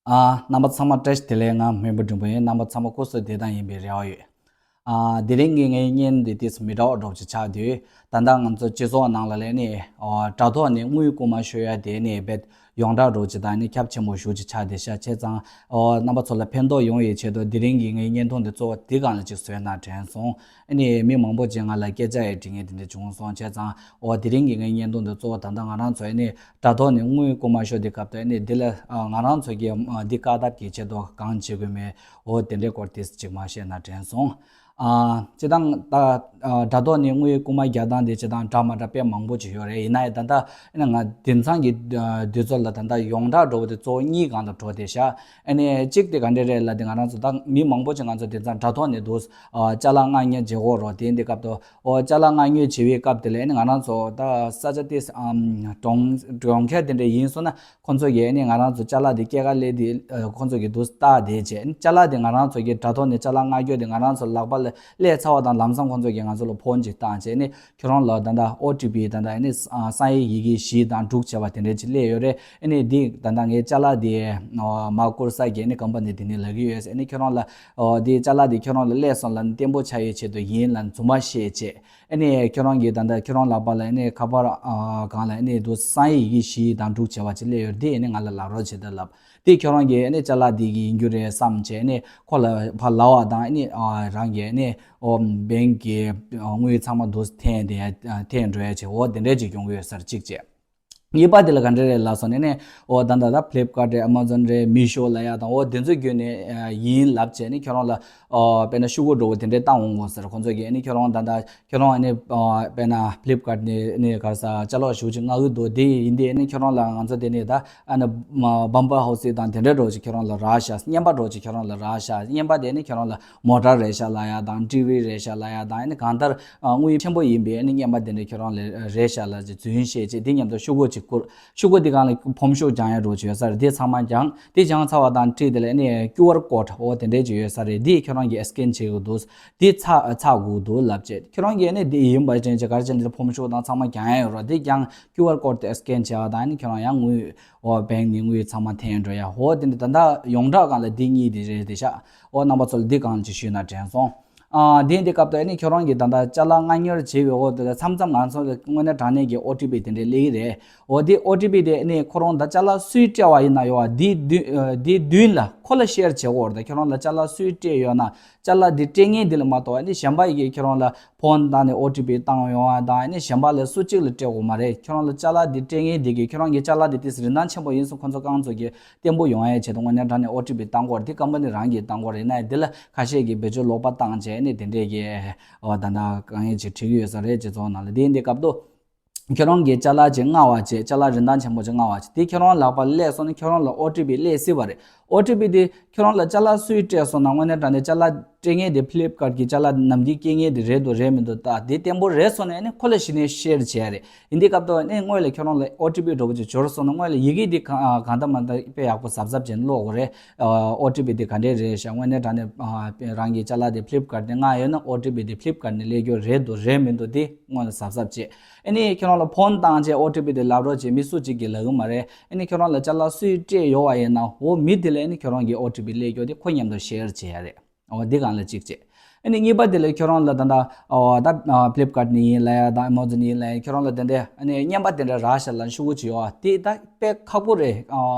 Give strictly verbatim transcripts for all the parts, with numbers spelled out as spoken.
ཨ། རྣམ་པ་ཚང་མ་བཀྲ་ཤིས་བདེ་ལེགས། ང་སྨན་པ་འབྲིང་པོ་ཡིན། རྣམ་པ་ཚང་མ་སྐུ་གཟུགས་བདེ་ཐང་ཡིན་པའི་རེ་བ་ཡོད། ཨ། དེ་རིང་གི་ངའི་བརྙན་འདི་ཏིས་མི་འདྲ་བ་འདྲ་པོ་ཅིག་ཆགས་དུས། ད་ལྟ་ང་ཚོ་སྤྱི་ཚོགས་ནང་ལ་ལས་ནི་ཨོ་དྲ་ཐོག་ནས་དངུལ་རྐུ་མ་ཤོར་ཡ་དེ་ནི་རྦད་ཡོངས་གྲགས་འདྲ་པོ་ཅིག་དང་ནི་ཁྱབ་ཆེན་པོ་ཞེ་པོ་ཅིག་ཆགས་བསྡད་ཤག་བྱས་ཙང་ཨོ་རྣམ་པ་ཚོ་ལ་ཕན་ཐོགས་ཡོང་ཡའི་ཆེད་དུ་དེ་རིང་གི་ངའི་བརྙན་ཐུང་འདི་གཙོ་བོ་འདི་སྒང་ལ་ཅིག་བཟོས་ན་དྲན་སོང་། ཨ་ནི་མི་མང་པོ་ཅིག་ང་ལ་སྐད་ཆ་ཡང་འདྲི་མཁན་དེ་འདྲ་བྱུང་སོང་། བྱས་ཙང་ཨོ་དེ་རིང་གི་ངའི་བརྙན་ཐུང་འདི་གཙོ་བོ་ད་ལྟ་ང་རང་ཚོ་ཨ་ནི་དྲ་ཐོག་ནས་དངུལ་རྐུ་མ་ཤོར་དུས་སྐབས་དུ་ཨ་ནི་འདི་ལ་ཨ་ང་རང་ཚོ་གིས་ཨ་འདི་བཀག་ཐབས་ཀྱི་ཆེད་དུ་གང་བྱེད་དགོས་མེད་འོ་དེ་འདྲའི་སྐོར་ཏིས་ཅིག་མར་བཤད་ན་དྲན་སོང་། ཨ་སྤྱིར་བཏང་ད་ཨ་དྲ་ཐོག་ནས་དངུལ་རྐུ་མ་རྒྱག་སྟངས་དེ་སྤྱིར་བཏང་འདྲ་མ་འདྲ་དཔེ་མང་པོ་ཅིག་ཡོད་རེད། ཡིན་ན་ཡང་ད་ལྟ་ཨ་ནི་ང་དེང་སང་གི་ཨ་དུས་ཚོད་ལ་ད་ལྟ་ཡོངས་གྲགས་འདྲ་པོ་དེ་གཙོ་བོ་གཉིས་སྒང་ལ་འགྲོ་བསྡད་ཤག་ཨ་ནི་གཅིག་དེ་ག་འདྲ་རེད་ལབ་དུས་ང་རང་ཚོ་ད་མི་མང་པོ་ཅིག་ང་ཚོ་དེང་སང་དྲ་ཐོག་ནས་འདུག་ཨ་ཅ་ལག་མངགས་ཉོ་བྱེད་དགོས་རེད། དེ་འདི་སྐབས་དུ་ཨོ་ཅ་ལག་མངགས་ཉོ་བྱེད་པའི་སྐབས་དེ་ལ་ཨ་ནི་ང་རང་ཚོ་ད་ས་ཆ་དེ་ཨམ་གྲོང་གྲོང་ཁྱེར་དེ་འདྲ་ཡིན་སོང་ན་ཁོང་ཚོ་གིས་ཨ་ནི་ང་རང་ཚོ་ཅ་ལག་དེ་སྐྱེད་ཀ་ལས་དེ་ཨ་ཁོང་ཚོ་གིས་འདུག་བལྟས་བསྡད་བྱས། ཨ་ནི་ཅ་ལག་དེ་ང་རང་ཚོ་གིས་དྲ་ཐོག་ནས་ཅ་ལག་མངགས་རྒྱུ་དེ་ང་རང་ཚོ་ལག་པ་ལ་སླེབས་ཚར་བ་དང་ལམ་སང་ཁོང་ཚོ་གིས་ང་ཚོ་ལ་ཕོན་ཅིག་བཏང་བྱས། ཨ་ནི་ཁྱོད་རང་ལ་ད་ལྟ་ཨོ་ཊི་པི་ད་ལྟ་ཨ་ནི་ཨ་གསང་ཡིག་ཡི་གེ་བཞི་དང་དྲུག་བྱས་པ་དེ་འདྲ་ཅིག་སླེབས་ཡོད་རེད། ཨ་ནི་འདི་ད་ལྟ་ངའི་ཅ་ལག་དེ་ཨ་མར་བསྐུར་ས་གི་ཨ་ནི་ཀམ་པ་ནི་དེ་ནས་ལབ་ཀྱི་ཡོད། ཨ་ནི་ཁྱོད་རང་ལ་ཨོ་འདི་ཅ་ལག་འདི་ཁྱོད་རང་ལ་སླེབས་སོང་ལབ་ནི་བརྟན་པོ་ཆགས་ཡོད་ཆེད་དུ་ཡིན་ལབ་ནི་རྫུན་མ་བཤད་བྱས། ཨ་ནི་ཁྱོད་རང་གིས་ད་ལྟ་ཁྱོད་རང་ལག་པ་ལ་ཨ་ནི་ཁ་པར་ཨ་སྒང་ལ་ཨ་ནི་འདུག་གསང་ཡིག་ཡི་གེ་བཞི་དང་དྲུག་བྱས་པ་ཅིག་སླེབས་ཡོད་རེད། དེ་ཨ་ནི་ང་ལ་ལབ་རོགས་བྱེད་དང་ལབ། དེ་ཁྱོད་རང་གིས་ཨ་ནི་ཅ་ལག་འདི་གི་ཡིན་རྒྱུ་རེད་བསམ་བྱས་ཨ་ནི་ཁོ་ལ་ཕར་ལབ་པ་དང་ཨ་ནི་ཨ་རང་གིས་ཨ་ནི་ཨོ་བེང་གི་དངུལ་ཚང་མ་འདུག་འཐེན་དེ་འཐེན་འགྲོ་ཡ་བྱས་འོ་དེ་འདྲས་ཅིག་ཡོང་གི་ཡོད་ས་རེད་གཅིག་བྱས། གཉིས་པ་དེ་ལ་ག་འདྲ་རེད་ལབ་སོང་ནས་ནི་ཨོ་ད་ད་ད་ཕི་ལིབ་ཀར་རེད། ཨ་མ་ཛོན་རེད། མི་ཤོ་ལབ་ཡ་དང་ཨོ་དེ་ཚོའི་བརྒྱུད་ནས་ཨ་ཡིན་ལབ་བྱས་ནས་ཁྱོད་རང་ལ་ཨོ་དཔེར་ན་ཤོག་གུ་འདྲ་པོ་དེ་འདྲས་བཏང་འོང་དགོས་ཟེར། ཁོང་ཚོ་གིས་ཨ་ནི་ཁྱོད་རང་ད་ད་ཁྱོད་རང་ཨ་ནི་ཨོ་དཔེར་ན་ཕི་ལིབ་ཀར་ནས་ནི་ག་ས་ཅ་ལག་ཞེ་པོ་ཅིག་མངགས་ཀྱི་འདུག་དེ་ཡིན་དུས་ཨ་ནི་ཁྱོད་རང་ལ་ང་ཚོ་དེ་ནས་ད་ཨ་ནི་བམ་པར་ཧའུ་སིང་དང་དེ་འདྲས་འདྲ་པོ་ཅིག་ཁྱོད་རང་ལ་རག་ཤག་རྔན་པ་འདྲ་པོ་ཅིག་ཁྱོད་རང་ལ་རག་ཤག་རྔན་པ་དེ་ཨ་ནི་ཁྱོད་རང་ལ་མོ་ཊ་རེད་ཤག་ལབ་ཡ་དང་ཊི་ཝི་རེད་ཤག་ལབ་ཡ་དང་ཨ་ནི་གང་ལྟར་དངུལ་ཆེན་པོ་ཡིན་པའི་ཨ་ནི་རྔན་པ་དེ་འདྲ་ཁྱོད་རང་ལ་རེད་ཤག་ལབ་ཅིག་རྫུན་བཤད་བྱས། དེ་མཉམ་དུ་ཤོག་གུ་ཅིག་བསྐུར། ཤོག་གུ་དེ་སྒང་ལ་ཕོམ་ཤོག་སྦྱང་ཡ་འདྲ་པོ་ཅིག་ཡོད་ས་རེད། དེ་ཚང་མ་སྦྱངས། དེ་སྦྱངས་ཚར་བ་དང་འཁྲིལ་དེ་ལ་ཨ་ནི་ཀིའུ་ཨར་ཀོཌ་འོ་དེ་འདྲས་ཅིག་ཡོད་ས་རེད། དེ་ཁྱོད་རང་གིས་ཨེ་སི་ཀེན་བྱེད་དགོས་འདུག་དེ་ཚགས་ཚགས་དགོས་འདུག་ལབ་བྱས། ཁྱོད་རང་གིས་ཨ་ནི་དེ་ཡིན་པ་ཅན་གྱི་ག་རེ་བྱས་ནས་ཕོམ་ཤོག་དང་ཚང་མ་སྦྱང་ཡ་ཡོད་རེད། དེ་སྦྱངས། ཀིའུ་ཨར་ཀོཌ་དེ་ཨེ་སི་ཀེན་བྱས་པ་དང་ཨ་ནི་ཁྱོད་རང་ཡང་དངུལ་འོ་བེང་ནས་དངུལ་ཚང་མ་འཐེན་འགྲོ་ཡ། འོ་དེ་འདྲ་ད་ལྟ་ཡོངས་གྲགས་སྒང་ལ་འདི་གཉིས་དེ་རེད་དེ་ཤག་འོ་རྣམ་པ་ཚོ་ལ་འདི་སྒང་ཅིག་ཞུས་ན་དྲན་སོང་། ཨ་དེ་འདི་སྐབས་དུ་ཨ་ནི་ཁྱོད་རང་གིས་ད་ལྟ་ཅ་ལག་མངགས་ཉོ་བྱས་པའི་འོག་ཏུ་མཚམས་མཚམས་ང་ཚོ་ལ་དངོས་གནས་དྲང་གནས་ཀྱི་ཨོ་ཊི་པི་དེ་འདྲ་སླེབས་ཀྱི་རེད། འོ་དེ་ཨོ་ཊི་པི་དེ་ཨ་ནི་ཁོ་རང་ད་ཅ་ལག་སུས་སྤྲད་པ་ཡིན་ན་ཡོད་པ་དེ་མདུན་དེ་མདུན་ལ་ཁོ་ལ་ཤེར་བྱེད་དགོས་རེད། ད་ཁྱོད་རང་ལ་ཅ་ལག་སུས་སྤྲད་ཡོད་ན་ཅ་ལག་དེ་སྤྲད་མཁན་དེ་ལ་མ་གཏོགས་ཨ་ནི་གཞན་པ་ཡི་གེ་ཁྱོད་རང་ལ་ཕོན་བཏང་ནས་ཨོ་ཊི་པི་བཏང་ཡོང་བ་དང་ཨ་ནི་གཞན་པ་ལ་སུ་གཅིག་ལ་སྤྲད་དགོས་མ་རེད། ཁྱོད་རང་ལ་ཅ་ལག་དེ་སྤྲད་མཁན་དེ་གིས་ཁྱོད་རང་གི་ཅ་ལག་དེ་ཏིས་རིན་ཐང་ཆེན་པོ་ཡིན་སོང་ཁོ་ཚོ་རྐང་ཚོ་གིས་བརྟན་པོ་ཡོང་ཡའི་ཆེད་དུ་དངོས་གནས་དྲང་གནས་ཨོ་ཊི་པི་བཏང་དགོས་རེད། དེ་ཀམ་པ་ནི་རང་གིས་བཏང་དགོས་རེད། ཡིན་ན་ཡང་དེ་ལ་ཁ་ཤས་ཀྱིས་བེད་སྤྱོད་ལོག་པ་བཏང་བྱས་ནས་དེ་འདྲས་ཀྱི་ཨོ་ད་ལྟ་དཀའ་ངལ་ཅིག་འཕྲད་ཀྱི་ཡོད་ས་རེད། སྤྱི་ཚོགས་ནང་ལ་དེ་འདི་སྐབས་དུ་ཁྱོད་རང་གིས་ཅ་ལག་ཅིག་མངགས་པ་བྱས། ཅ་ལག་རིན་ཐང་ཆེན་པོ་ཅིག་མངགས་པ་བྱས། དེ་ཁྱོད་རང་ལག་པ་སླེབས་སོང་ན་ཁྱོད་རང་ལ་ཨོ་ཊི་པི་སླེབས་སྲིད་པ་རེད། ཨོ་ཊི་པི་དེ་ཁྱོད་རང་ལ་ཅ་ལག་སུས་སྤྲད་སོང་ན་དངོས་གནས་དྲང་གནས་ཅ་ལག་སྤྲད་མཁན་དེ་ཕི་ལིབ་ཀར་གྱི་ཅ་ལག་ནམ་རྒྱུན་སྐྱེལ་མཁན་དེ་རེད་འདུག་རེད་མི་འདུག་ལྟ། དེ་བརྟན་པོ་རེད་སོང་ན་ཨ་ནི་ཁོ་ལ་གཞི་ནས་ཤེར་བྱས་རེད། ཡིན་དུས་སྐབས་དུ་ཨ་ནི་སྔོན་ལ་ཁྱོད་རང་ལ་ཨོ་ཊི་པི་འདྲ་པོ་ཅིག་འབྱོར་སོང་ན་སྔོན་ལ་ཡི་གེ་དེ་གང་གང་ལྟར་མ་ལྟར་དཔེ་ཡག་པོ་གཟབ་གཟབ་བྱས་ནས་ཀློག་དགོས་རེད། ཨོ་ཊི་པི་དེ་ག་འདྲས་རེད་ཤག་དངོས་གནས་དྲང་གནས་རང་གི་ཅ་ལག་དེ་ཕི་ལིབ་ཀར་ནས་མངགས་ཡོད་ན་ཨོ་ཊི་པི་དེ་ཕི་ལིབ་ཀར་ནས་སླེབས་རྒྱུ་རེད་འདུག་རེད་མི་འདུག་དེ་སྔོན་ལ་གཟབ་གཟབ་བྱས། ཨ་ནི་ཁྱོད་རང་ལ་ཕོན་བཏང་བྱས་ཨོ་ཊི་པི་དེ་ལབ་རོགས་བྱས། མི་སུ་གཅིག་གིས་ལབ་གི་མ་རེད། ཨ་ནི་ཁྱོད་རང་ལ་ཅ་ལག་སུས་སྤྲད་ཡོད་པ་ཡིན་ན་འོ་མི་དེ་ལ་ཨ་ནི་ཁྱོད་རང་གི་ཨོ་ཊི་པི་སླེབས་རྒྱུ་དེ་ཁོ་མཉམ་དུ་ཤེར་བྱེད་ཡ་རེད། འོ་འདི་སྒང་ལ་གཅིག་བྱས། ཨ་ནི་གཉིས་པ་དེ་ལ་ཁྱོད་རང་ལ་ད་ལྟ་འོ་ད་ཕི་ལིབ་ཀར་ནས་ཡིན་ལབ་ཡ་དང་ཨ་མ་ཛོན་ཡིན་ལབ་ཡ་ཁྱོད་རང་ལ་དེ་འདྲས་ཨ་ནི་རྔན་པ་དེ་འདྲས་རག་ཤག་ལབ་ཤོག་གུ་ཅིག་ཡོད་པ་དེ་ད་དཔེ་ཁག་པོ་རེད།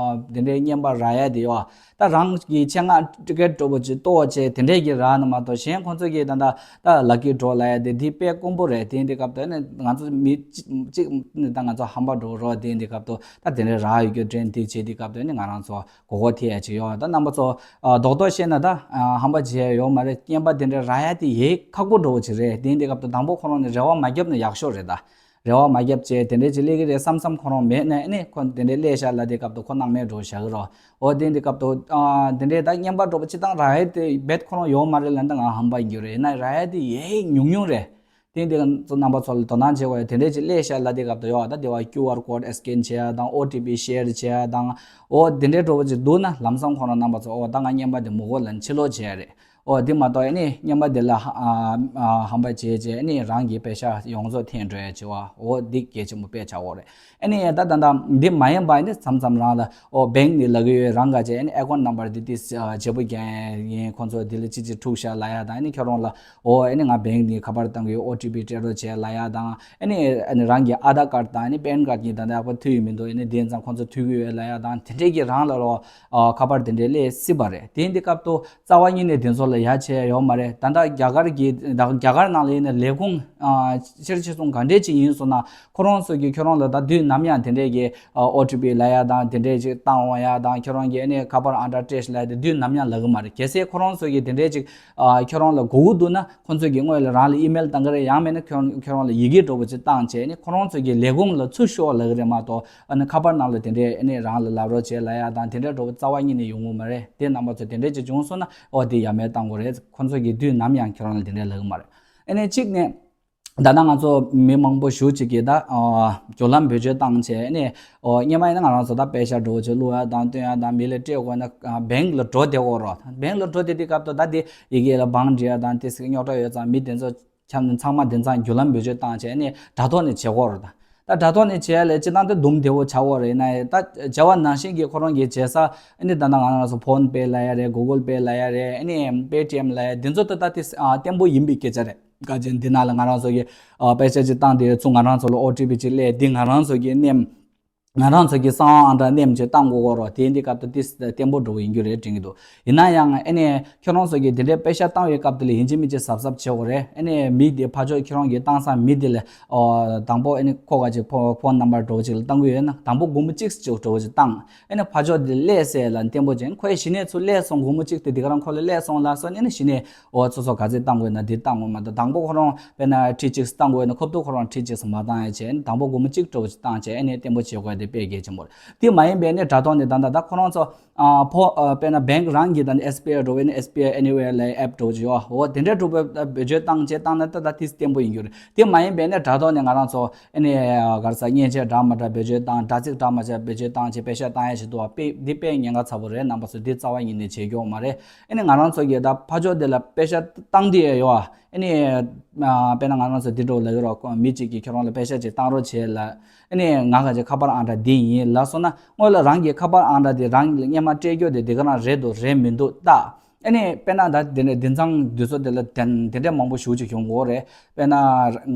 དེ་འདྲས་རྔན་པ་རག་ཡ་དེ་ཡོད་པ། ད་རང་གི་ཆེད་མངགས་ཊི་ཀེ་ཊི་འདྲ་པོ་ཅིག་གཏོར་བྱས་དེ་འདྲས་ཀྱི་རག་ནི་མ་གཏོགས་གཞན་ཁོང་ཚོ་གིས་ད་ལྟ་ད་ལ་ཀི་ཌོ་ལབ་ཡ་དེ་འདི་དཔེ་དཀོན་པོ་རེད། དེ་འདི་སྐབས་དུ་ནི་ང་ཚོ་མི་གཅིག་གཅིག་ནི་ད་ང་ཚོ་ཧམ་པ་འགྲོ་རོགས། དེ་འདི་སྐབས་དུ་ད་དེ་འདྲས་རག་ཡོད་རྒྱུ་དྲན་དེ་བྱས་དེ་སྐབས་དུ་ནི་ང་རང་ཚོ་མགོ་སྐོར་ཐེབས་ཡ་ཅིག་ཡོད། ད་རྣམ་པ་ཚོ་ཨ་རྡོག་རྡོག་བཤད་ན་ད་ཨ་ཧམ་པ་བྱེད་ཡ་ཡོད་མ་རེད། རྔན་པ་དེ་འདྲས་རག་ཡ་དེ་ཡེ་ཁག་པོ་འགྲོ་བ་ཅིག་རེད། དེ་འདི་སྐབས་དུ་དང་པོ་ཁོ་རང་ནས་རེ་བ་མ་བརྒྱབ་ན་ཡག་ཤོས་རེད་ད། རེ་བ་མ་བརྒྱབ་བྱས་དེ་འདྲས་ཅིག་སླེབས་ཀྱི་རེད་བསམ་བསམ་ཁོ་རང་མེད་ནས་ཨ་ནི་ཁོ་དེ་འདྲས་སླེབས་ཤག་ལབ་དེ་སྐབས་དུ་ཁོ་སྣང་མེད་འགྲོ་བཞག་གི་རོ། འོ་དེ་འདི་སྐབས་དུ་ཨ་དེ་འདྲས་ད་རྔན་པ་འགྲོ་པ་སྤྱིར་བཏང་རག་ཡ་དེ་རྦད་ཁོ་རང་ཡོད་མ་རེད་ལབ་ན་ད་ང་ཧམ་པ་ཡིན་རྒྱུ་རེད། ཡིན་ན་རག་ཡ་དེ་ཡེ་ཉུང་ཉུང་རེད། དེ་འདི་ཚོ་རྣམ་པ་ཚོ་ལ་དོ་སྣང་བྱེད་དགོས་ཡ། དེ་འདྲས་ཅིག་སླེབས་ཤག་ལབ་དེ་སྐབས་དུ་ཡོད་ད་དེ་བ་ཀིའུ་ཨར་ཀོཌ་ཨེ་སི་ཀེན་བྱེད་ཡ་དང་ཨོ་ཊི་པི་ཤེར་བྱེད་ཡ་དང་འོ་དེ་འདྲས་འགྲོ་པ་ཅིག་འདུག་ན་ལམ་སང་ཁོ་རང་རྣམ་པ་ཚོ་འོ་ད་ང་རྔན་པ་དེ་མི་དགོས་ལབ་ཕྱིར་ལོག་བྱེད་ཡ་རེད། ཨོ་འདི་མ་གཏོགས་ཨ་ནི་སྔོན་མ་དེ་ལ་ཧ་ཨ་ཨ་ཧམ་པ་བྱས་བྱས་ཨ་ནི་རང་གི་པེ་ཤ་ཡོངས་རྫོགས་འཐེན་འགྲོ་ཡ་བྱེད་པ་ཨོ་འདི་གལ་ཆེན་པོ་དཔེ་ཆགས་ཡོད་རེད། ཨ་ནི་ད་ད་ད་འདི་མ་ཡིན་པ་ཨ་ནི་མཚམས་མཚམས་རང་ལ་ཨོ་བེང་ནི་ལབ་ཀྱི་ཡོད། རང་ག་བྱས་ཨ་ནི་ཨེ་ཀོན་ནམ་བར་འདི་ཏིས་བརྗེ་པོ་རྒྱག་ཡིན། ཁོང་ཚོ་འདི་ལ་ཅི་ཅི་འཁྲུག་ཤག་ལབ་ཡ་དང་། ཨ་ནི་ཁྱོད་རང་ལ་ཨོ་ཨ་ནི་ང་བེང་ནི་ཁ་པར་བཏང་གི་ཡོད། ཨོ་ཊི་པི་སྤྲད་རོགས་བྱས་ལབ་ཡ་དང་། ཨ་ནི་ཨ་ནི་རང་གི་ཨ་དྷར་ཀར་དང་ཨ་ནི་པན་ཀར་གཉིས་ད་ལྟ་ཡག་པོ་མཐུད་ཡོད་མི་འདུག་ཨ་ནི་དེ་ཙང་ཁོང་ཚོ་མཐུད་ཀྱི་ཡོད་ལབ་ཡ་དང་། དེ་འདྲས་ཀྱི་རང་ལ་རོ་ཨ་ཁ་པར་དེ་འདྲས་སླེབས་སྲིད་པ་རེད། དེ་འདི་སྐབས་དུ་རྩ་བ་ཉིད་ནས་དེ་ཚོ་ལ་ཡ་བྱས་ཡོད་མ་རེད། ད་ལྟ་རྒྱ་གར་གྱི་ད་རྒྱ་གར་ནང་ལ་ཡིན་ན་ལས་ཁུངས་ཨ་ཆེར་ཆེ་སོང་ག་འདྲས་ཅིག་ཡིན་སོང་ན་ཁོ་རང་ཚོ་གིས་ཁྱོད་རང་ལ་ད་དུས་ནམ་ཡང་དེ་འདྲས་ཀྱི་ཨ་ཨོ་ཊི་པི་ལབ་ཡ་དང་དེ་འདྲས་ཅིག་བཏང་འོང་ཡ་དང་། ཁྱོད་རང་གིས་ཨ་ནི་ཁ་པར་ཨང་གྲངས་སྤྲད་ཤིག་ལབ་ཡ་དེ་དུས་ནམ་ཡང་ལབ་གི་མ་རེད། གལ་སྲིད་ཁོ་རང་ཚོ་གིས་དེ་འདྲས་ཅིག་ཨ་ཁྱོད་རང་ལ་དགོས་ཀྱི་འདུག་ན་ཁོང་ཚོ་གིས་སྔོན་ལ་རང་ལ་ཨི་མེལ་བཏང་གི་རེད། ཡང་མིན་ན་ཁྱོད་ཁྱོད་རང་ལ་ཡི་གེ་འདྲ་པོ་ཅིག་བཏང་བྱས་ཨ་ནི་ཁོ་རང་ཚོ་གི་ལས་ཁུངས་ལ་ཚུར་ཤོག་ལབ་གི་རེད་མ་གཏོགས། ཨ་ནི་ཁ་པར་ནང་ལ་དེ་འདྲས་ཨ་ནི་རང་ལ་ལབ་རོགས་བྱེད་ལབ་ཡ་དང་དེ་འདྲས་འདྲ་པོ་རྩ་བ་ཉིད་ནས་ཡོང་གི་མ་རེད། དེ་རྣམ་པ་ཚོ་དེ་འདྲས་ཅིག་བྱུང་སོང་ན་ཨོ་དེ་ཡ་མེད་བཏང་དགོས་རེད། ཁོང་ཚོ་གིས་དུས་ནམ་ཡང་ཁྱོད་རང་ལ་དེ་འདྲས་ལབ་གི་མ་རེད། ཨ་ནི་གཅིག་ནས་ད་ལྟ་ང་ཚོ་མི་མང་པོ་ཞེ་ཅིག་གིས་ད་ཨ་བརྒྱུད་ལམ་བེད་སྤྱོད་བཏང་བྱས་ཨ་ནི་ཨོ་སྔོན་མ་ཡིན་ན་ང་རང་ཚོ་ད་པེ་ཤ་འདྲ་པོ་ཅིག་བླུག་ཡ་དང་སྟོན་ཡ་དང་མི་ལ་སྤྲད་དགོས་ན་ཨ་བེང་ལ་འགྲོ་བསྡད་དགོས་རེད། བེང་ལ་འགྲོ་བསྡད་དུས་སྐབས་དུ་ད་དེ་ཡི་གེ་ལ་བང་སྒྲིག་ཡ་དང་དེ་སྲིད་རྙོག་དྲ་ཡོད་ཙང་མི་དེ་ཚོ་ཚང་མ་དེང་སང་བརྒྱུད་ལམ་བེད་སྤྱོད་བཏང་བྱས་ནས་དྲ་ཐོག་ནས་བྱེད་དགོས་རེད་ད། ད་དྲ་ཐོག་ནས་བྱེད་ཡ་ལས་སྤྱིར་བཏང་དེ་དུམ་བདེ་བོ་ཆགས་ཡོད་རེད། ཡིན་ན་ཡང་ད་བྱ་བ་ནང་བཞིན་གྱི་ཁོ་རང་གིས་བྱེད་ས་ཨ་ནི་ད་ལྟ་ང་རང་ཚོ་ཕོན་པེ་ལབ་ཡ་རེད། གུ་གུལ་པེ་ལབ་ཡ་རེད། ཨ་ནི་པེ་ཊི་ཨེམ་ལབ་ཡ་འདི་ཚོ་ད་ད་དེ་ཨ་བརྟན་པོ་ཡིན་པའི་སྐད་ཆ་རེད། ག་ཅན་འདི་ནང་ལ་ང་རང་ཚོ་གིས་ཨ་པེ་ཤ་ཅིག་བཏང་དེ་ཚུར་ང་རང་ཚོ་ལ་ཨོ་ཊི་པི་ཅིག་སླེབས། འདི་ང་རང་ཚོ་གིས་མནན། ང་རང་ཚོ་གི་གསང་བ་ཨང་གྲངས་ནེམ་ཅིག་བཏང་དགོས་ཀྱི་རེད། དེ་འདི་སྐབས་དུ་ཏིས་བརྟན་པོ་འགྲོ་གི་ཡིན་རྒྱུ་རེད་དྲན་གྱི་འདུག་ཡིན་ན་ཡང་ཨ་ནི་ཁྱོད་རང་ཚོ་གིས་དེ་འདྲའི་པེ་ཤ་བཏང་བའི་སྐབས་དེ་ལ་ཡིན་གཅིག་མིན་གཅིག་གཟབ་གཟབ་བྱེད་དགོས་རེད། ཨ་ནི་མི་དེ་ཕར་ཕྱོགས་ཁྱོད་རང་གིས་བཏང་ས་མི་དེ་ལ་ཨོ་དང་པོ་ཨ་ནི་ཁོ་ག་ཅིག་ཕོ་ཕོན་ནམ་བར་འགྲོ་ཅིག་ལ་བཏང་གི་ཡོད་ན་དང་པོ་སྒོར་མོ་གཅིག་ཅིག་འགྲོ་ཅིག་བཏང་། ཨ་ནི་ཕར་ཕྱོགས་དེ་སླེབས་ཟེར་ལ་བརྟན་པོ་བྱས་ནས་ཁོ་ཡི་གཞི་ནས་ཚུར་སླེབས་སོང་། སྒོར་མོ་གཅིག་དེ་དེ་ག་རང་ཁོ་ལ་སླེབས་སོང་ལབ་སོང་ཨ་ནི་གཞི་ནས་ཨོ་སོ་སོ་ག་ཚོད་བཏང་དགོས་ན་དེ་བཏང་དགོས་མ་གཏོགས་དང་པོ་ཁོ་རང་དཔེར་ན་ཁྲི་གཅིག་བཏང་དགོས་ན་ཁོ་ཐུག་ཁོ་རང་ཁྲི་གཅིག་མ་བཏང་ཡ་བྱས་ནས་དང་པོ་སྒོར་མོ་གཅིག་འགྲོ་བཏང་བྱས་ཨ་ནི་བརྟན་པོ་བྱེད་དགོས་དེ་དཔེ་གལ་ཆེན་པོ་རེད། དེ་མ་ཡིན་པའི་ནི་དྲ་ཐོག་ནས་ད་ལྟ་ད་ཁོ་རང་ཚོ་ཨ་ཕོ་ཨ་དཔེར་ན་བེང་རང་གི་ད་ནི་ཨེས་བི་ཨའི་འགྲོ་བའི་ནི་ཨེས་བི་ཨའི་ཨེ་ནི་ཝེར་ལབ་ཨེབ་འགྲོ་བྱས་ཡོད། འོ་དེ་འདྲའི་འགྲོ་བའི་བེད་སྤྱོད་བཏང་བྱས་བཏང་ན་ད་ད་དེ་བརྟན་པོ་ཡིན་རྒྱུ་རེད། དེ་མ་ཡིན་པའི་ནི་དྲ་ཐོག་ནས་ང་རང་ཚོ་ཨ་ནི་ག་རེ་ཟ་མཉེན་ཆས་འདྲ་མ་འདྲ་བེད་སྤྱོད་བཏང་། དྲ་ཚིགས་འདྲ་མ་འདྲ་བེད་སྤྱོད་བཏང་བྱས་པེ་ཤ་བཏང་ཡ་ཞིག་འདུག་བ། དཔེ་འདི་དཔེ་ཉེན་ཁ་ཚ་པོ་རེད། རྣམ་པ་ཚོ་འདི་རྩ་བ་ཉིད་ནས་བྱེད་རྒྱུ་མ་རེད། ཨ་ནི་ང་རང་ཚོ་གིས་ད་ཕར་ཕྱོགས་འདི་ལ་པེ་ཤ་བཏང་འདི་ཡ་ཡོད་ཨ། ཨ་ནི་ཨ་དཔེར་ན་ང་རང་ཚོ་འདི་འདྲ་ལབ་ཀྱི་རོགས། མི་གཅིག་གིས་ཁྱོད་རང་ལ་པེ་ཤ་ཅིག་བཏང་རོགས་བྱེད་ལ། ཨ་ནི་ང་ག་ཅིག་ཁ་པར་ཨང་གྲངས་འདི་ཡིན་ལབ་སོང་ན་སྔོན་ལ་རང་གི་ཁ་པར་ཨང་གྲངས་འདི་རང་གི་སྔོན་མ་སྤྲད་རྒྱུ་དེ་འདི་ག་རང་རེད་འདུག་རེད་མི་འདུག་ལྟ། ཨ་ནི་དཔེར་ན་ད་དེ་ནས་དེང་སང་དུས་ཚོད་དེ་ལ་དེ་དེ་འདྲ་མང་པོ་ཞེ་ཅིག་ཡོང་གི་ཡོད་རེད། དཔེར་ན་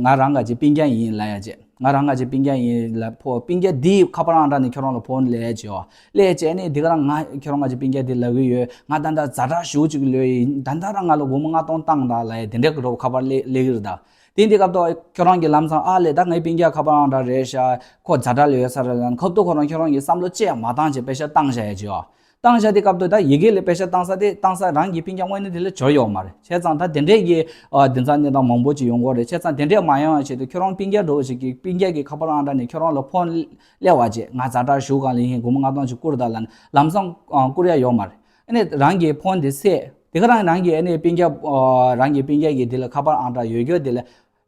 ང་རང་ག་ཅིག་སྤུན་ཀྱག་ཡིན་ལབ་ཡ་བྱས། ང་རང་ག་ཅིག་སྤུན་ཀྱག་ཡིན་ལབ་ཕོ་སྤུན་ཀྱག་འདིའི་ཁ་པར་ཨང་གྲངས་ནས་ཁྱོད་རང་ལ་ཕོན་སླེབས་བྱས་ཡོད། སླེབས་བྱས་ནས་འདི་ག་རང་ང་ཁྱོད་རང་ག་ཅིག་སྤུན་ཀྱག་འདི་ལབ་ཀྱི་ཡོད། ང་ད་ལྟ་ཛ་དྲག་ཞེ་ཅིག་ལོས་ཡིན། ད་ལྟ་རང་ང་ལ་སྒོར་མོ་ལྔ་སྟོང་བཏང་དང་ལབ་ཡ་དེ་འདྲ་གི་འདྲ་པོ་ཁ་པར་སླེབས་སླེབས་ཀྱི་རེད་ད། དེ་འདི་སྐབས་ཐོག་ཁྱོད་རང་གིས་ལམ་སང་ཨ་ལས་ད་ངའི་སྤུན་ཀྱག་ཁ་པར་ཨང་གྲངས་རེད་ཤག་ཁོ་ཛ་དྲག་ལོས་ཡོད་ས་རེད་ལབ་ནས་ཁ་ཐུག་ཁོ་རང་ཁྱོད་རང་གིས་བསམ་བློ་ཅིག་མ་བཏང་བྱས་པེ་ཤ་བཏང་བཞག་ཡ་ཅིག་ཡོད། བཏང་བཞག་དེ་སྐབས་དུ་ད་ཡི་གེ་ལ་པེ་ཤ་བཏང་ས་དེ་བཏང་ས་རང་གི་སྤུན་ཀྱག་དངོས་གནས་དེ་ལ་འབྱོར་ཡོད་མ་རེད། བྱས་ཙང་ད་དེ་འདྲས་ཀྱི་ཨ་དེང་སང་གནས་སྟངས་མང་པོ་ཅིག་ཡོང་གི་རེད། བྱས་ཙང་དེ་འདྲས་མ་ཡོང་བ་ཆེད་དུ་ཁྱོད་རང་སྤུན་ཀྱག་འདྲ་པོ་ཞིག་གི་སྤུན་ཀྱག་གི་ཁ་པར་ཨང་གྲངས་ནས་ཁྱོད་རང་ལ་ཕོན་སླེབས་པ་བྱས། ང་ཛ་དྲག་ཞེ་གང་ལ་ཡིན། སྒོར་མོ་ལྔ་སྟོང་ཅིག་བསྐུར་དང་ལབ་ནས་ལམ་སང་ཨ་བསྐུར་ཡ་ཡོད་མ་རེད། ཨ་ནི་རང་གི་ཕོན་དེ་བསད། དེ་ག་རང་རང་གི་ཨ་ནི་སྤུན་ཀྱག་ཨ་རང་གི་སྤུན་ཀྱག་གི་དེ་ལ་ཁ་པར་ཨང་གྲངས་ཡོད་རྒྱུ་དེ་ལ་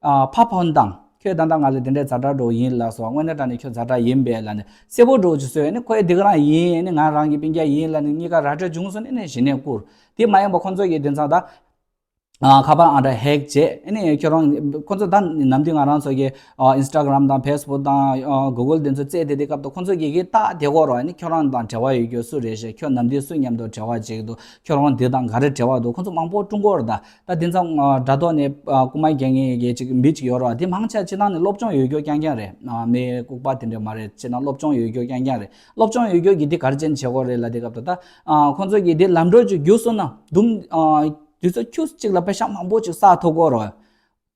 ཨ་ཕར་ཕོན་བཏང་། ཁྱོད་ད་ལྟ་ང་ལ་དེ་འདྲའི་ཛ་དྲག་འདྲ་པོ་ཡིན་ལབ་སོང་། དངོས་གནས་དྲང་གནས་ཁྱོད་ཛ་དྲག་ཡིན་པས་ལབ་ནས་གསལ་པོ་འདྲ་པོ་ཅིག་བཟོས། ཨ་ནི་ཁོས་དེ་ག་རང་ཡིན། ཨ་ནི་ང་རང་གི་སྤུན་ཀྱག་ཡིན་ལབ་ནས་གཉིས་ཀ་ར་སྤྲོད་བྱུང་སོང་། ཨ་ནི་གཞི་ནས་བསྐུར། དེ་མ་ཡིན་པ་ཁོ་ཚོ་གིས་དེང་སང་ད་ཨ་ཁ་པར་ཨང་གྲངས་ཧེག་བྱས། ཨ་ནི་ཁྱོད་རང་ཁོ་ཚོ་ད་ནམ་དུས་ང་རང་ཚོ་གི་ཨ་ཨིན་སི་ཊ་གྷ་རམ་དང་ཕེ་སི་བུག་དང་ཨ་གུ་གལ་དེ་ཚོ་བཙལ་བསྡད་དུས་སྐབས་དུ་ཁོ་ཚོ་གིས་གིས་བལྟ་བསྡད་ཀྱི་ཡོད་རེད། ཨ་ནི་ཁྱོད་རང་དང་འབྲེལ་བ་ཡོད་རྒྱུ་སུ་རེད་ཤག་ཁྱོད་ནམ་དུས་སུ་མཉམ་དུ་འབྲེལ་བ་བྱེད་ཀྱི་འདུག་ཁྱོད་རང་འདི་དང་ག་རེ་འབྲེལ་བ་འདུག་ཁོ་ཚོ་མང་པོ་སྐྲུན་གྱི་ཡོད་རེད་ད། ད་དེང་སང་ཨ་དྲ་ཐོག་ནས་ཨ་རྐུ་མ་རྒྱག་མཁན་གྱི་ཅིག་མི་ཅིག་ཡོད་རེད། དེ་མང་ཆེ་སྤྱིར་བཏང་ནས་སློབ་སྦྱོང་ཡོད་རྒྱུ་རྐྱང་རྐྱང་རེད། ཨ་མི་ལྐུགས་པ་དེ་འདྲ་མ་རེད། སྤྱིར་བཏང་སློབ་སྦྱོང་ཡོད་རྒྱུ་རྐྱང་རྐྱང་རེད། སློབ་སྦྱོང་ཡོད་རྒྱུ་གི་དེ་ག་རེ་བྱས་ནས་བྱེད་དགོས་རེད་ལབ་དུས་སྐབས་དུ་ད་ཨ་ཁོ་ཚོ་གིས་དེ་ལམ་འགྲོ་ཅིག་བརྒྱུད་སོང་ན་དུམ་ཨ་དུས་ཚོད་ཁྱུ་གཅིག་ལ་པེ་ཤ་མང་པོ་ཅིག་བསགས་ཐུབ་ཀྱི་ཡོད་རེད།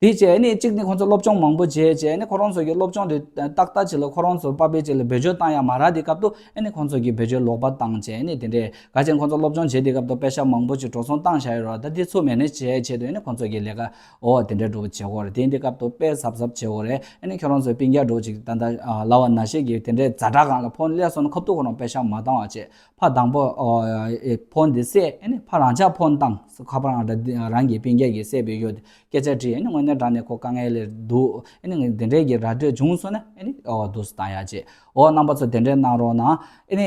དེ་བྱས་ནས་གཅིག་ནས་ཁོང་ཚོ་སློབ་སྦྱོང་མང་པོ་བྱས་བྱས་ནས་ཁོ་རང་ཚོ་གི་སློབ་སྦྱོང་དེ་ཏག་ཏག་ཅིག་ལ་ཁོ་རང་ཚོ་པ་ཕའི་ཅིག་ལ་བེད་སྤྱོད་བཏང་ཡ་མ་རག་དུས་སྐབས་དུ་ཨ་ནི་ཁོང་ཚོ་གི་བེད་སྤྱོད་ལོག་པ་བཏང་བྱས་ནས་དེ་འདྲས་ག་ཅན་ཁོང་ཚོ་སློབ་སྦྱོང་བྱེད་དུས་སྐབས་དུ་པེ་ཤ་མང་པོ་ཅིག་འགྲོ་སོང་བཏང་བཞག་ཡོད་རེད། ད་དེ་ཚུར་མེ་ནེཇ་བྱས་ཆེད་དུ་ཨ་ནི་ཁོང་ཚོ་གི་ལས་ཀ་ཨོ་དེ་འདྲས་འགྲོ་བྱེད་དགོས་རེད། དེ་འདི་སྐབས་དུ་དཔེ་གཟབ་གཟབ་བྱེད་དགོས་རེད། ཨ་ནི་ཁྱོད་རང་ཚོའི་སྤུན་ཀྱག་འགྲོ་ཅིག་ད་ལྟ་ལབ་པ་ནང་བཞིན་གི་དེ་འདྲས་ཛ་དྲག་སྒང་ལ་ཕོན་སླེབས་སོང་ན་ཁ་ཐུག་ཁོ་རང་པེ་ཤ་མ་བཏང་བ་བྱས། ཕ་དང་པོ་ཨོ་ཨེ་ཕོན་འདི་བསད། ཨ་ནི་ཕ་རང་ཅག་ཕོན་བཏང་། ཁ་པར་ཨང་གྲངས་འདི་རང་གི་སྤུན་ཀྱག་གིས་བསད་པའི་ཡོད་དེ་སྐད་ཆ་དྲིས། ཨ་ནི་དངོས་གནས་དྲང་གནས་ཁོ་དཀའ་ངལ་ལ་འདུག་ཨ་ནི་འདི་འདྲས་ཀྱི་ར་སྤྲོད་བྱུང་སོང་ན་ཨ་ནི་ཨོ་འདུག་སེ་བཏང་ཡ་བྱས། ཨོ་རྣམ་པ་ཚོ་དེ་འདྲས་གནང་རོགས་གནང་། ཨ་ནི་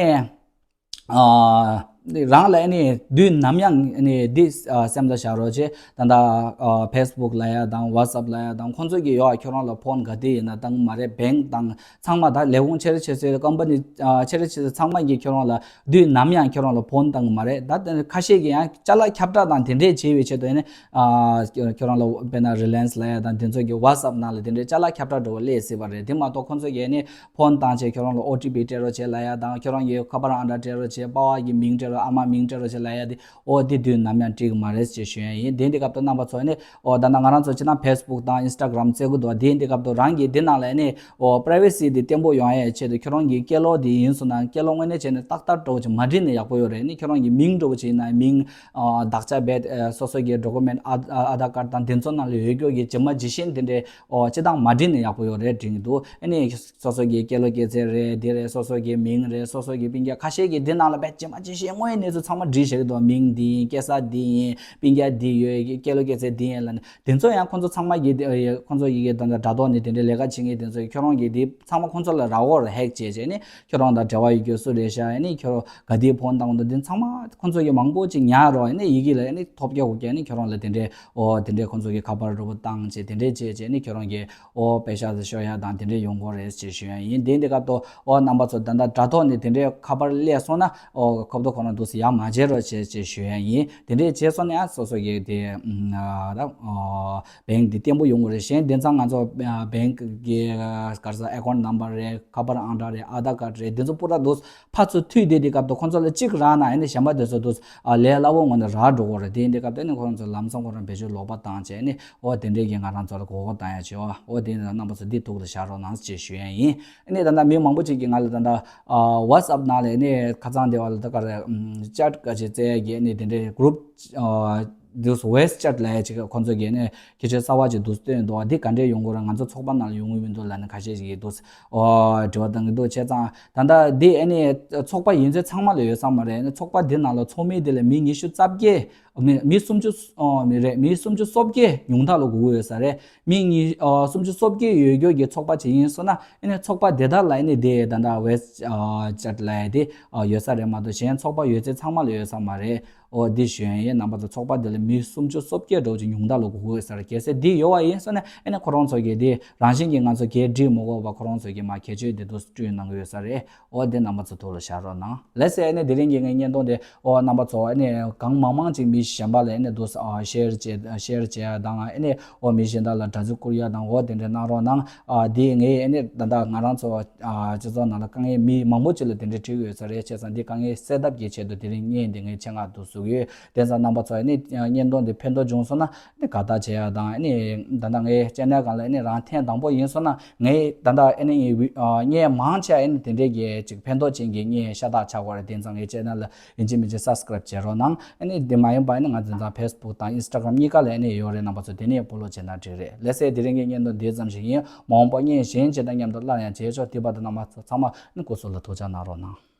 ཨ་ རང་ལ་ཨ་ནི་དུས་ནམ་ཡང་ཨ་ནི་འདི་ཨ་སེམས་ལ་བཞག་རོགས་བྱེད། ད་ལྟ་ཨ་ཕེ་སི་བུག་ལ་ཡ་དང་ཝ་ཊི་སི་ཨེབ་ལ་ཡ་དང་ཁོང་ཚོ་གི་ཡོ་ཨ་ཁྱོད་རང་ལ་ཕོན་ག་དེ་ཡིན་ན་བཏང་གི་མ་རེད། བེང་དང་ཚང་མ་ད་ལས་ཁུངས་ཆེ་རེ་ཆེ་ཚོའི་ཀམ་པ་ནི་ཨ་ཆེ་རེ་ཆེ་ཚོ་ཚང་མ་གིས་ཁྱོད་རང་ལ་དུས་ནམ་ཡང་ཁྱོད་རང་ལ་ཕོན་བཏང་གི་མ་རེད། ད་ཁ་ཤས་ཀྱིས་ཡང་ཅ་ལག་ཁྱབ་བསྒྲགས་དང་དེ་འདྲས་བྱེད་པའི་ཆེད་དུ་ཨ་ནི་ཨ་ཁྱོད་རང་ལ་དཔེར་ན་རི་ལ་ཡན་སི་ལ་ཡ་དང་དེ་ཚོ་གི་ཝ་ཊི་སི་ཨེབ་ནང་ལ་དེ་འདྲས་ཅ་ལག་ཁྱབ་བསྒྲགས་འདྲ་བོ་སླེབས་སྲིད་པ་རེད། དེ་མ་གཏོགས་ཁོང་ཚོ་གིས་ཨ་ནི་ཕོན་བཏང་བྱས་ཁྱོད་རང་ལ་ཨོ་ཊི་པི་སྤྲད་རོགས་བྱེད་ལབ་ཡ་དང་ཁྱོད་རང་གི་ཁ་པར་ཨང་གྲངས་སྤྲད་རོགས་བྱེད། པ་ཕ་གི་མིང་སྤྲད་རོགས་ཨ་མ་མིང་སྤྲད་རོགས་བྱེད་ལབ་ཡ་དེ་ཨོ་དེ་དུས་ནམ་ཡང་འགྲིག་གི་མ་རེད་ཅེས་ཞུ་ཡ་ཡིན། དེ་འདི་སྐབས་དུ་རྣམ་པ་ཚོ་ནི་ཨོ་ད་ནང་ང་རང་ཚོ་ཅི་ན་ཕེ་སི་བུག་དང་ཨིན་སི་ཊ་གྷ་རམ་བཙལ་གི་འདུག་དེ་འདི་སྐབས་དུ་རང་གི་འདི་ནང་ལ་ནི་ཨོ་པ་རའི་ཝེ་སི་དེ་བརྟན་པོ་ཡོང་ཡ་ཆེད་དུ་ཁྱོད་རང་གི་སྐད་ལོག་དེ་ཡིན་སོང་ན་སྐད་ལོག་དངོས་གནས་བྱས་ནས་ཏག་ཏག་འདྲ་བོ་ཅིག་མ་བྲིས་ནས་ཡག་པོ་ཡོད་རེད། ནི་ཁྱོད་རང་གི་མིང་འདྲ་བོ་ཅིག་ཡིན་ན་མིང་ཨ་བདག་ཆ་བེད་ཨ་སོ་སོ་གི་ཌོ་ཀུ་མེན་ཊི་ཨ་ཨ་དྷར་ཀར་ཌི་དང་དེ་ཚོ་ནང་ལ་ཡོད་རྒྱུ་གི་ཇི་མ་ཇི་བཞིན་དེ་འདྲའི་ཨོ་སྤྱི་བཏང་མ་བྲིས་ནས་ཡག་པོ་ཡོད་རེད་དྲན་གི་འདུག་ཨ་ནི་སོ་སོ་གི་སྐད་ལོག་སྐྱེས་ཚེས་རེད། འདི་རེད། སོ་སོ་གི་མིང་རེད། སོ་སོ་གི་སྤུན་ཀྱག་ཁ་ཤས་ཀྱིས་འདི་ནང་ལ་བེད་ཇི་མ་ཇི་བཞིན་དངོས་ཡོད་གནས་ཚུལ་ཚང་མ་བྲིས་བཞག་གི་འདུག་མིང་འདི་ཡིན། སྐྱེས་ས་འདི་ཡིན། སྤུན་ཀྱག་འདི་ཡོད། སྐད་ལོག་སྐྱེས་ཚེས་འདི་ཡིན་ལབ་ནས་དེ་ཚོ་ཡང་ཁོང་ཚོ་ཚང་མ་གི་ཁོང་ཚོ་ཡི་གེ་དང་དྲ་ཐོག་ནས་དེ་འདྲའི་ལས་ཀ་བྱེད་མཁན་དེ་ཚོ་ཁྱོད་རང་གི་འདི་ཚང་མ་ཁོང་ཚོ་ལ་རག་གོ་ར་ཧེག་བྱས་བྱས་ནས་ཁྱོད་རང་དང་འབྲེལ་བ་ཡོད་རྒྱུ་སུ་རེད་ཤག་ཨ་ནི་ཁྱོད་རང་ག་དེའི་ཕོན་བཏང་འདུག་འདི་ཚང་མ་ཁོང་ཚོ་གི་མང་པོ་ཅིག་ཉར་རོགས་ཨ་ནི་ཡི་གེ་ལ་ཨ་ནི་ཐོབ་རྒྱག་གོ་རྒྱག་ཨ་ནི་ཁྱོད་རང་ལ་དེ་འདྲའི་ཨོ་དེ་འདྲའི་ཁོང་ཚོ་གི་ཁ་པར་འདྲ་པོ་བཏང་བྱས་དེ་འདྲའི་བྱས་བྱས་ནི་ཁྱོད་རང་གི་ཨོ་པེ་ཤག་ཏུ་ཤོར་ཡ་དང་དེ་འདྲའི་ཡོང་གི་རེད་ཅེས་ཞུ་ཡ་ཡིན། དེ་འདི་སྐབས་དུ་ཨོ་རྣམ་པ་ཚོ་ད་ལྟ་དྲ་ཐོག་ནས་དེ་འདྲའི་ཁ་པར་སླེབས་སོང་ན་ཨོ་ཁོབ་ཏུ་ཁོ་རང་འདུག་སེ་ཡ་མ་བྱེད་རོགས་བྱེད་ཅེས་ཞུ་ཡ་ཡིན། དེ་འདྲའི་བྱས་སོང་ན་ཡང་སོ་སོ་གི་དེ་ཨ་ད་ཨོ་བེང་དེ་བརྟན་པོ་ཡོང་གི་རེད། གཞན་དེང་སང་ང་ཚོ་ཨ་བེང་གི་ག་རེ་ཟེར་ཨེ་ཀོན་ནམ་བར་རེད། ཁ་པར་ཨང་གྲངས་རེད། ཨ་དྷར་ཀར་རེད། དེ་ཚོ་པུ་ར་འདུག་ཕར་ཚུར་མཐུད་དེ་དེ་སྐབས་དུ་ཁོང་ཚོ་ལ་གཅིག་རག་ན་ཨ་ནི་གཞན་པ་དེ་ཚོ་དུ་ཨ་ལས་སླ་བོ་ངང་ནས་རག་འགྲོ་གི་རེད། དེ་ཡིན་དུས་སྐབས་དུ་ཨ་ནི་ཁོ་རང་ཚོ་ལམ་སང་ཁོ་རང་བེད་སྤྱོད་ལོག་པ་བཏང་བྱས་ཨ་ནི་ཨོ་དེ་འདྲས་ཀྱི་ང་རང་ཚོ་ལ་མགོ་སྐོར་བཏང་ཡ་བྱེད་ཨོ་ཨོ་དེ་ཡིན་ན་རྣམ་པ་ཚོ་འདི་ཐུགས་ལ་བཞག་རོགས་གནང་ཅེས་ཞུ་ཡ་ཡིན། ཨ་ནི་ད་ལྟ་མི་མང་པོ་ཅིག་གིས་ང་ལ་ད་ལྟ་ཨ་ཝ་ཊི་སི་ཨེབ་ནང་ལ་ཨ་ནི་ཁ་སང་དེ་བ་ལ་ད་ག་རེ་ཨམ་ཅེཊ་ག་ཅིག་བཙལ་ཡ་གི་ཨ་ནི་དེ་འདྲས་གུ་རུབ་ཨ་འདུག་ཝེ་སི་ཅེཊ་ལབ་ཡ་ཅིག་ཁོང་ཚོ་གིས་ནི་ཁྱད་ཆོས་གསར་བ་ཅིག་འདུག་སྟོན་འདུག་ཨ་འདི་ག་འདྲས་ཡོང་གི་རེད། ང་ཚོ་ཚོགས་པ་ནང་ལ་ཡོང་གི་མི་འདུག་ལབ་ནས་ཁ་ཤས་ཅིག་གིས་འདུག་ཨོ་དྲི་བ་བཏང་གི་འདུག་བྱས་ཙང་ད་ལྟ་འདི་ཨ་ནི་ཚོགས་པ་ཡིན་ཚད་ཚང་མ་ལ་ཡོད་ས་མ་རེད། ཨ་ནི་ཚོགས་པ་འདི་ནང་ལ་ཚོགས་མི་འདི་ལ་མི་ཉི་ཤུ་རྩ་བརྒྱད་མི་མི་སུམ་ཅུ་ཨོ་མི་རེད། མི་སུམ་ཅུ་སོ་བརྒྱད་ཉུང་མཐའ་ལ་སྒུག་གི་ཡོད་ས་རེད། མི་ཉི་ཨོ་སུམ་ཅུ་སོ་བརྒྱད་ཡོད་རྒྱུ་གི་ཚོགས་པ་ཅིག་ཡིན་སོང་ན་ཨ་ནི་ཚོགས་པ་དེ་དག་ལ་ཨ་ནི་འདི་ད་ལྟ་ཝེ་སི་ཨོ་ཅེཊ་ལབ་ཡ་དེ་ཨོ་ཡོད་ས་རེད་མ་གཏོགས་གཞན་ཚོགས་པ་ཡོད་ཚད་ཚང་མ་ལ་ཡོད་ས་མ་རེད། ཨོ་འདི་ཞུ་ཡ་ཡིན། རྣམ་པ་ཚོ་ཚོགས་པ་འདི་ལ་མི་སུམ་ཅུ་སོ་བརྒྱད་འགྲོ་ཅིག་ཉུང་མཐའ་ལ་སྒུག་དགོས་ས་རེད། གལ་སྲིད་འདི་ཡོད་པ་ཡིན་ཟེར་ན་ཨ་ནི་ཁོ་རང་ཚོ་གིས་འདི་རང་བཞིན་གྱིས་ང་ཚོ་གའི་འགྲིག་མི་དགོས་པ་ཁོ་རང་ཚོ་གིས་མ་ཁྱད་ཆོས་འདི་འདུག་སྤྲོད་གནང་གི་ཡོད་ས་རེད། ཨོ་འདི་རྣམ་པ་ཚོ་ཐུགས་ལ་བཞག་རོགས་གནང་། ལགས་སེ། ཨ་ནི་དེ་རིང་གི་ངའི་བརྙན་ཐུང་འདི་ཨོ་རྣམ་པ་ཚོ་ཨ་ནི་གང་མང་མང་ཅིག་མི་གཞན་པ་ལ་ཨ་ནི་འདུག་ཨ་ཤེར་བྱེད་ཤེར་བྱེད་ཡ་དང་ཨ་ནི་ཨོ་མི་གཞན་དག་ལ་དྲ་ཚིགས་བསྐུར་ཡ་དང་ཨོ་དེ་འདྲ་གནང་རོགས་གནང་། ཨ་འདི་ངས་ཨ་ནི་ད་ལྟ་ང་རང་ཚོ་ཨ་སྤྱི་ཚོགས་ནང་ལ་དཀའ་ངལ་མི་མང་པོ་ཅིག་ལ་དེ་འདྲའི་འཕྲད་ཀྱི་ཡོད་ས་རེད། བྱས་ཙང་འདི་དཀའ་ངལ་སེལ་ཐབས་ཀྱི་ཆེད་དུ་དེ་རིང་བརྙན་འདི་ངས་ཆེད་མངགས་འདུག་བཟོ་གི་ཡོད། དེ་ཙང་རྣམ་པ་ཚོ་ཨ་ནི་བརྙན་ཐུང་འདི་ཕན་ཐོགས་བྱུང་སོང་ན་ཨ་ནི་དགའ་རྟགས་བྱེད་ཡ་དང་ཨ་ནི་ད་ལྟ་ངའི་ཅེ་ནལ་སྒང་ལ་ཨ་ནི་རང་ཐེངས་དང་པོ་ཡིན་སོང་ན་ངས་ད་ལྟ་ཨ་ནི་བརྙན་མང་ཆེ་ཨ་ནི་དེ་འདྲའི་གི་ཅིག་ཕན་ཐོགས་ཅན་གྱི་བརྙན་ཤ་སྟག་ཆགས་ཀྱི་ཡོད་རེད། དེ་ཙང་ངའི་ཅེ་ནལ་ལ་ཡིན་གཅིག་མིན་གཅིག་སབ་སི་ཀ་རེབ་བྱེད་རོགས་གནང་། ཨ་ནི་དེ་མ་ཡིན་པ་ཨ་ནི་ང་དེ་ཙང་ཕེ་སི་བུག་དང་ཨིན་སི་ཊ་གྷ་རམ་གཉིས་ཀ་ལ་ཨ་ནི་ཡོད་རེད། རྣམ་པ་ཚོ་དེ་ནས་ཕོ་ལོ་བྱེད་ན་འགྲིག་རེད། ལགས་སེ། དེ་རིང་གི་བརྙན་ཐུང་འདི་ཙམ་ཞིག་ཡིན། མ་འོངས་པ་བརྙན་གཞན་ཅིག་དང་མཉམ་དུ་སླར་ཡང་མཇལ་ཆོག་དེ་བར་དུ་རྣམ་པ་ཚོ་ཚང་མ་ཨ་ནི་སྐུ་གཟུགས་ལ་ཐུགས་ཅག་གནང་རོགས་གནང་།